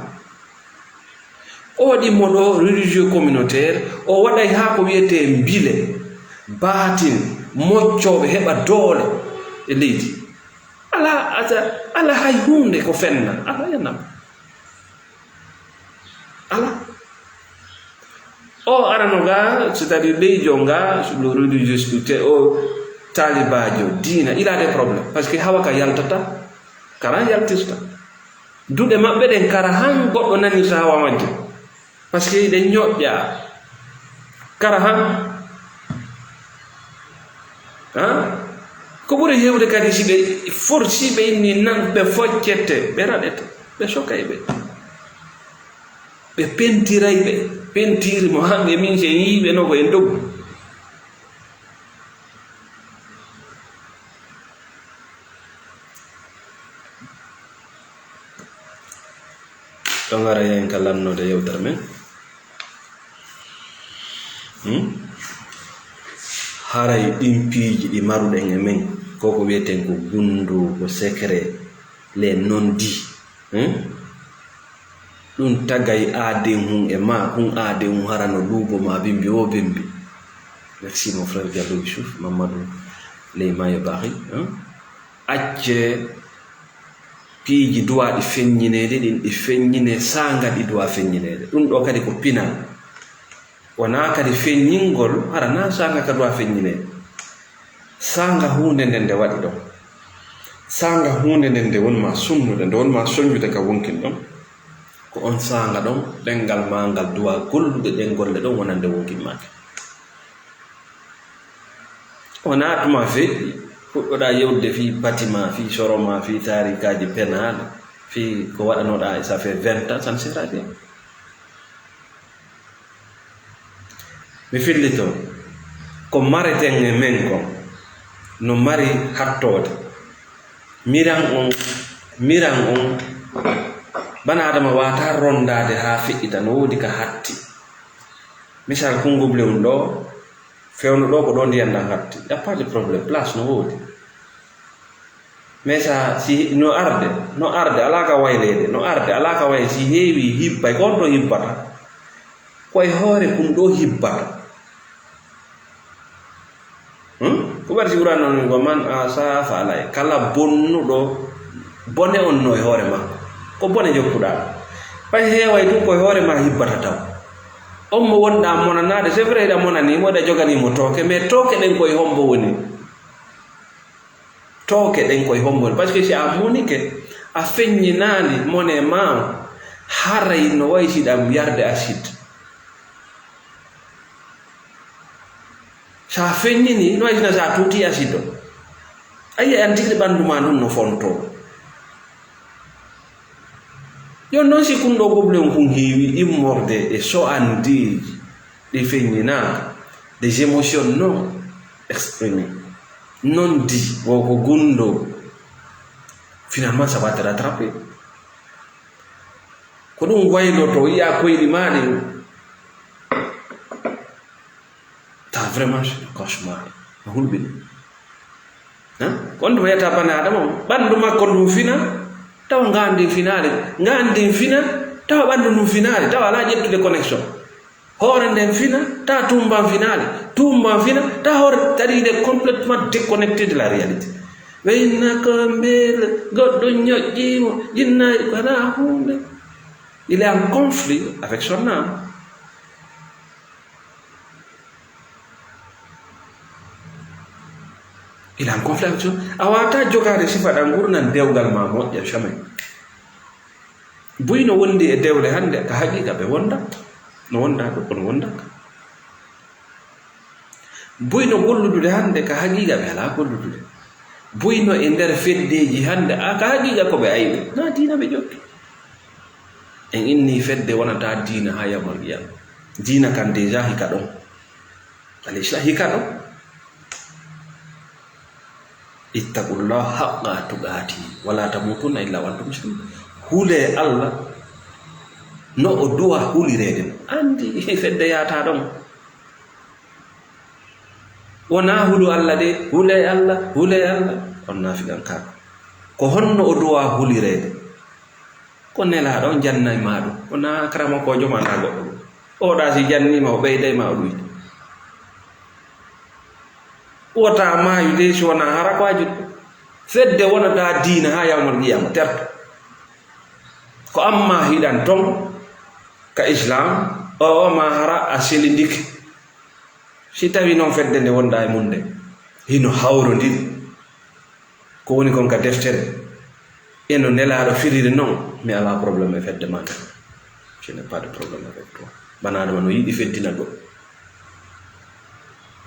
O waɗi mo ɗo religieux communautaire, o waɗay haa ko wiyetee mbile, baatin, moccooɓe heɓa doole e leydi. Alaa, ata-, alaa hay huunde ko fenna, alaa yanam. Alaa. O arano ga, c'est-à-dire leydi o ga, le religieux te o taalibaajo diina, il a des problèmes. Parce que hawa ka yaltata, kara yaltirta. Duɗe maɓɓe ɗen kara han goɗɗo nanirta hawa majje. Parce que ɗe ñoƴƴa. Kara han. Han? Ko ɓuri hewde kadi si ɓe for-, si ɓe inni nan ɓe foccette, ɓe raɗete, ɓe sokay ɓe. Ɓe pentiray ɓe, pentiiri mo hannde min si en yii ɓe no ko en doggu. Ɗo ngara en ka lannoode yewtere men. Hmm? Haray ɗin piiji ɗi maruɗen e men, ko ko wiyeten ko gunndoo, ko secret, les non-dits. Hmm? Ɗum tagay aaden hun e ma, kun aaden hun hara no luubo ma bimbi wo bimbi. Merci mon frère Diallo Youssouf, Mamadou Ley Mayo Bari, hein? Acce piiji duwaaɗi feññineede ɗin, ɗi feññinee saanga ɗi duwaa feññineede. Ɗum ɗoo kadi ko pinal. Wonaa kadi feññingol, hara naa saanga ka duwaa feññineede. Saanga huunde nden nde waɗi ɗon. Saanga huunde nden nde woni maa sunnude, nde woni maa soñjude ka wonkin ɗon. Ko on saanga ɗon, ɗenngal maa ngal duwaa gollude ɗen golle ɗon wonande wonkin maake. Wonaa tuma feƴƴi, puɗɗoɗaa yewtude fii bâtiment, fii soroma, fii taarikaaji penal, fii ko waɗanoɗaa, ça fait vingt ans, ça ne sert à rien. Mi fillito, ko mareten e men kon, no mari hattoode. Miran on, miran on, bana Adama waawataa rondaade haa feƴƴita, no woodi ka hatti. Misal, konnguble on ɗoo, fewndo ɗoo ko ɗoo ndiyan ɗan hatti. Y a pas de problème, place no woodi. Mais sa, si no arde, no arde, alaa ka wayleede, no arde, alaa ka way-, si heewi hibbay, ko on ɗoo hibbata. Ko e hoore kun ɗoo hibbata. Hmm? Ko ɓerti Qur'an on ko man asa fa alay. Kala bonnuɗo, bone on no e hoore makko. Ko bone jokkuɗaa. Ɓay heeway tun ko e hoore ma hibbata taw. On mo wonɗaa monanaade, c'est vrai, hiɗa monani mo, hiɗa joganii mo tooke, mais tooke ɗen ko e hombo woni? Tooke ɗen ko e hombo woni? Parce que si a monike, a feññinaali mone ma on, haray no way si ɗan yarde acide. Sa feññini, no way si na sa tuuti acide on. A yi'ay an tigi ɓandu ma ndun no fontoo. Yo non si kun ɗoo goble on kun heewi immorde e so'andeeji ɗi feññinaaka, des émotions non exprimées, non dit, wo ko gunndoo, finalement, ça va te rattraper. Ko ɗum waylotoo, yi'aa koyɗi maa ɗin. Ta vraiment, c'est un cauchemar. No hulɓini. Hein? Ko on tuma yetta bana Adama on. Ɓanndu makko ndun fina, tawa ngaandi ndin finaali. Ngaandi ndin fina, tawa ɓanndu ndun finaali. Tawa alaa ƴettude connexion. Hoore nden fina, tawa tummban finaali. Tummban fina, tawa hoore, c'est-à-dire il est complètement déconnecté de la réalité. Ɓe inna ko mbele, goɗɗo ñoƴƴii mo, jinnaaji ko alaa huunde. Il est en conflit avec son âme. Il est en conflit avec son, a waawataa jogaade sifa ɗan ngurndan dewgal maa moƴƴa, jamais. Buy no wondi e dewle hannde, ka haqiiqa ɓe wonda, no wonda ɗo, kono wonda ka. Buy no golludude hannde, ka haqiiqa ɓe alaa golludude. Buy no e nder feddeeji hannde, a ka haqiiqa ko ɓe ayɓe, na diina ɓe jokki. En inni fedde wonata diina haa yawmal qiyama. Diina kan déjà hika ɗon. Al-Islam hika ɗon. Ittaqullah haqqa tuqati, wala tamutunna illa wa antum muslimun. Hulee Allah no o duwa hulireede. Anndi fedde yaata ɗon. Wonaa hulu Allah de, hule Allah, hule Allah. On naafiqan kaa. Ko honno o duwa hulireede? Ko Nelaaɗo on jannay ma ɗum. Wonaa karamokoojo ma naa goɗɗo ɗum. Oɗa si janniima o ɓeyday ma o ɗum. Wota maayu de si wonaa hara ko a juɗɗo. Fedde wonata diina haa yawmal qiyama terto. Ko amma hiɗan ton ka Islam, o ma hara a selindike. Si tawi noon fedde nde wonɗa e mum nde, hino hawrondiri. Ko woni kon ka deftere, e no Nelaaɗo firiri noon, mi alaa problème e fedde ma nde. Je n'ai pas de problème avec toi. Bana Adama no yiɗi feddina goɗɗo.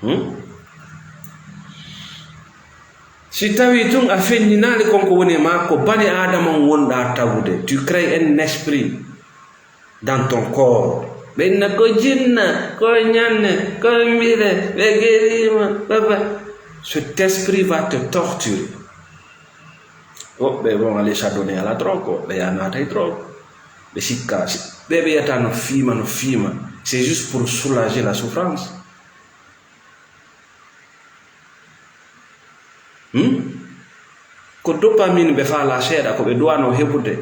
Hmm? Si tawi tun a feññinaali kon ko woni e ma, ko bani Adama on wonɗa tawude. Tu crées un esprit dans ton corps. Ɓe inna ko jinna, ko ñanne, ko mbire, ɓe geriima, baba. Cet esprit va te torturer. Woɓɓe, bon, allez, ça donne à la drogue, woɓɓe ya naata e drogue. Ɓe sikka, si-, ɓe ɓe yata no fiima, no fiima. C'est juste pour soulager la souffrance. Hmm? Ko dopamine ɓe faalaa seeɗa, ko ɓe duwanoo heɓude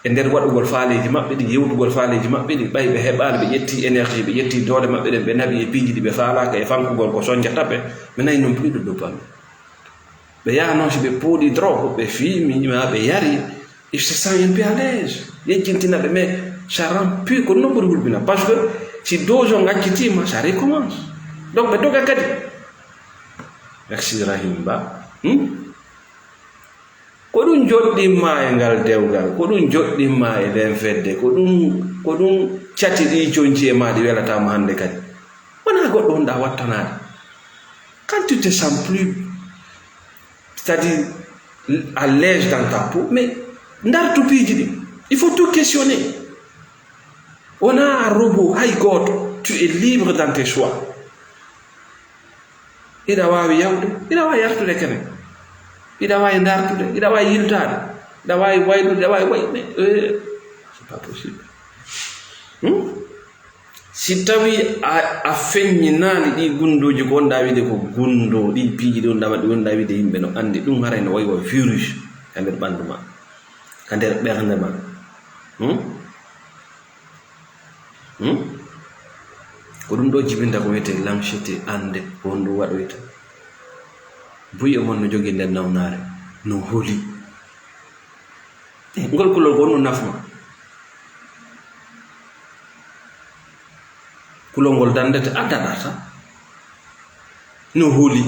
e nder waɗugol faaleeji maɓɓe ɗin, yewtugol faaleeji maɓɓe ɗin, ɓay ɓe heɓaali, ɓe ƴetti énergie, ɓe ƴetti doole maɓɓe ɗen, ɓe naɓi e piiji ɗi ɓe faalaaka, e fankugol ko sonjata ɓe, ɓe nayi non plus de dopamine. Ɓe yaha noon, si ɓe pooɗi drogue, ɓe fiimi, ma ɓe yari, ils se sentent un peu à l'aise. Yejjintina ɓe, mais ça rend plus ko non ɓuri hulɓina. Parce que si dose on accitiima, ça recommence. Donc ɓe doga kadi. Merci Rahim Ba. Hmm? Ko ɗum joɗɗinma e ngal dewgal, ko ɗum joɗɗinma e nden fedde, ko ɗum, ko ɗum cati ɗi conci e ma ɗi welataama hannde kadi. Wonaa goɗɗo wonɗa wattanaade. Quand tu te sens plus, c'est-à-dire à l'aise dans ta peau, mais ndartu piiji ɗi. Il faut tout questionner. Wonaa robot hay gooto, tu es libre dans tes choix. Hiɗa waawi yawde, hiɗa waawi yartude kene. Hiɗa waawi ndartude, hiɗa waawi yiltaade, hiɗa waawi waylude, hiɗa waawi way-, mais, euh, c'est pas possible. Hmm? Si tawi a, a feññinaali ɗi gunndooji ko wonɗa wiide ko gunndoo, ɗi piiji ɗi wonɗa, ɗi wonɗa wiide yimɓe no anndi, ɗum haray no wayi wa virus ka nder ɓanndu ma, ka nder ɓernde ma. Hmm? Hmm? Ko ɗum ɗo jibinta ko wiyetee l'anxiété, annde ko honɗum waɗoyta. Buy e mon no jogii nden nawnaare, no holi. Eh, ngol kulol ko honɗum nafu ma? Kulol ngol dandete, a daɗata. No holi.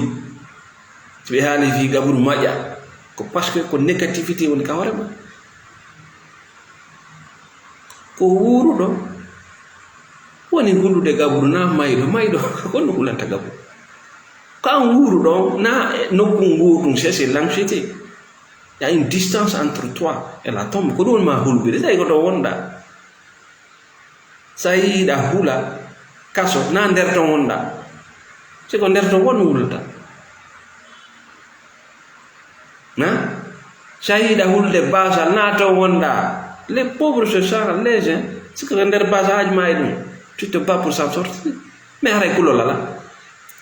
Si ɓe haali fii gaburu maƴa, ko parce que ko négativité woni ka hoore ma. Ko wuuruɗo woni hulude gaburu, na mayɗo. Mayɗo, ko no hulanta gaburu. Ko an wuuruɗo, na nokku ngootum, c'est, c'est l'anxiété. Il y a une distance entre toi et la tombe. Ko ɗum woni ma hulɓire, tawi ko ɗo wonɗa. So a yii hiɗa hula kaso, na nder ton wonɗa. Si ko nder ton won hulata. Na? So a yii hiɗa hulde baasal, na ton wonɗa. Les pauvres se sentent à l'aise, hein. Si ko nder baasal haaju ma e ɗum, tu te bats pour s'en sortir. Mais haray kulol alaa.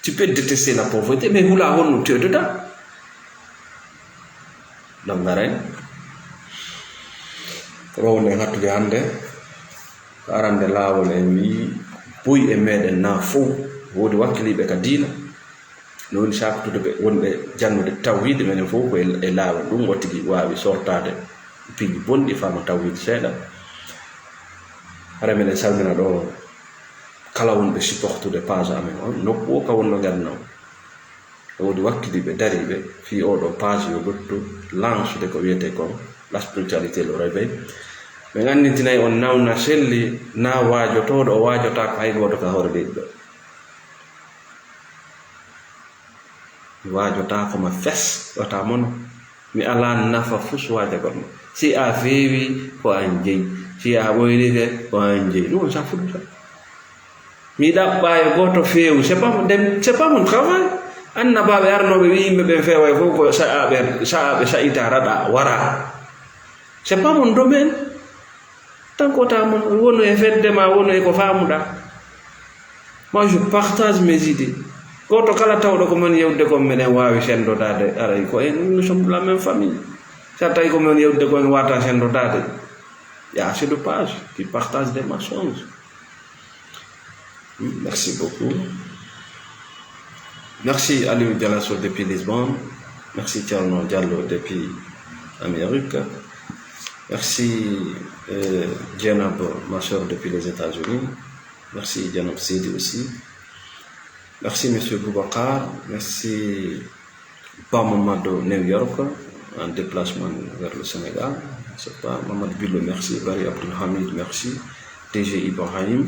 Tu peux détester la pauvreté, mais hula honno tu es dedans. Donc, ngaren. Rownden hattude hannde. Ko arande laawol en wii, buy e meɗen na fow. Woodi wakkiliiɓe ka diina. No woni saaktude ɓe wonɓe jannude tawhiid, menen fow ko e, e laawol. Ɗum o tigi waawi sortaade piiji bonɗi, faama tawhiid seeɗa. Hara meɗen salmina ɗo kala wonɓe supportude page amen on, nokku o ka wonno ngarna o. E woodi wakkiliiɓe dariiɓe fii oo ɗoo page yo ɓettu lansude ko wiyetee kon la spiritualité, le réveil. Ɓe anndintinay on nawna selli, na waajotooɗo o waajotaako hay gooto ka hoore leydi ɗo. Mi waajotaako ma fes, wata mono. Mi alaa nafa fuu so waajagol ma. Si a feewi, ko an jeyi. Si a ɓoyrike, ko an jeyi. Ɗum on sa fuɗɗata. Mi ɗaɓɓa e gooto feewu. C'est pas mon dem-, c'est pas mon travail. Annabaaɓe arnooɓe wi'i yimɓe ɓen feeway fof ko sa'aaɓe, sa'aaɓe sa'ita raɗa wara. C'est pas mon domaine. Tan ko ta mon, wono e fedde ma, wono e ko faamuɗa. Moi, je partage mes idées. Gooto kala tawɗo ko men yewde kon, meɗen waawi senndodaade, aray ko en, nous sommes de la même famille. So a tawi ko men yewde kon, en waata senndodaade. Il y a assez de pages qui partagent des mensonges. Merci beaucoup. Merci Aliou Dialasso depuis Lisbonne. Merci Thierno Diallo depuis Amérique. Merci, euh, Dieynaba, ma sœur depuis les États-Unis. Merci Dieynaba Seydi aussi. Merci Monsieur Boubacar. Merci Ba Mamadou New York, en déplacement vers le Sénégal. C'est pas Mamadou Billo, merci. Bari Abdoul Hamid, merci. T G Ibrahim.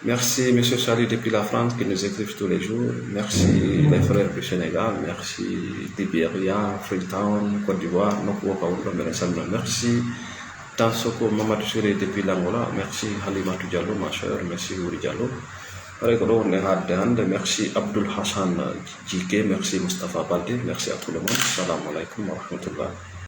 Merci Monsieur Sali depuis la France qui nous écrivent tous les jours. Merci les frères du Sénégal. Merci Liberia, Freetown, Côte d'Ivoire, nokku o ka wonɗo, meɗen salmina. Merci Tansoko Mamadou Touré depuis l'Angola. Merci Halimatou Diallo, ma sœur. Merci Wuri Diallo. Haray ko ɗo wonɗen haalde hannde. Merci Abdoul Hassan J K. Merci Moustapha Balde. Merci à tout le monde. Salamu aleykum wa rahmatullah.